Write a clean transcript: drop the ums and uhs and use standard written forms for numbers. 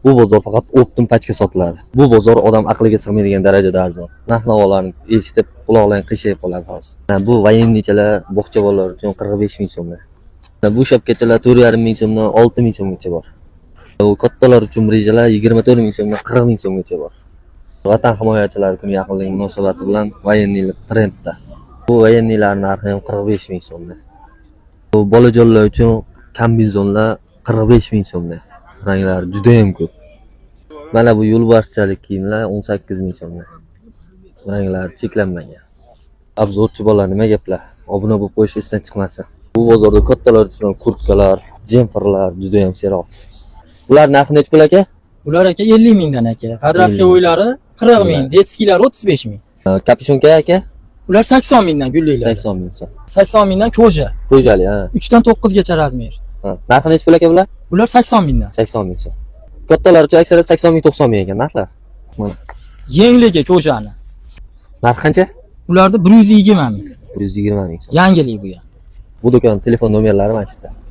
Bu bozor faqat оптом пачка sotiladi. Bu bozor odam aqliga sig'maydigan darajada arzon. Narx navolarni eshitib quloqlaring qiyshayib qoladi hozir. Mana bu военный chalar bog'cha bolalar uchun 45 ming so'mdan. Mana bu shapkachalar 4,5 ming so'mdan 6 ming so'mgacha bor. Bu kattalar uchun brijalar 24 ming so'mdan 40 ming so'mgacha bor. Vatan himoyachilari kuni yaqinligi munosabati bilan военный lar trendda. Bu военный lar narxi ham 45 ming so'mdan. Bu bolajonlar uchun kombinezonlar 45 ming so'mdan. Ranglari juda ham ko'p. Mana bu yo'lbarschalik kiyimlar 18 ming so'mdan. Ranglari cheklanmagan. Обзор chi bolalar, nima gaplar? Obuna bo'lib qo'yish esdan chiqmasin. Bu bozorda kattalar uchun ham kurtkalar, jemperlar juda ham seroq. Bular narxi nechi pul, aka? Ular, aka, 50 mingdan, aka. Подростковый lari 40 ming, детский lari 35 ming. Капюшонка, aka? Ular 80 mingdan, gulliklar. 80 ming so'm. 80 mingdan кожа. Кожа li, ha. 3 dan 9 gacha размер. Ha. Narxi nechi pul, aka, bular? Ular 80 mingdan. 80 ming so'm. Kattalar uchun aksariyat 80 ming, 90 ming ekan narxlar. Mana. Yengligi кожа ni. Narxi qancha? Ularda 120 ming. 120 ming so'm. Yangilik bu ham. Bu do'kon telefon nomerlari mana shu yerda.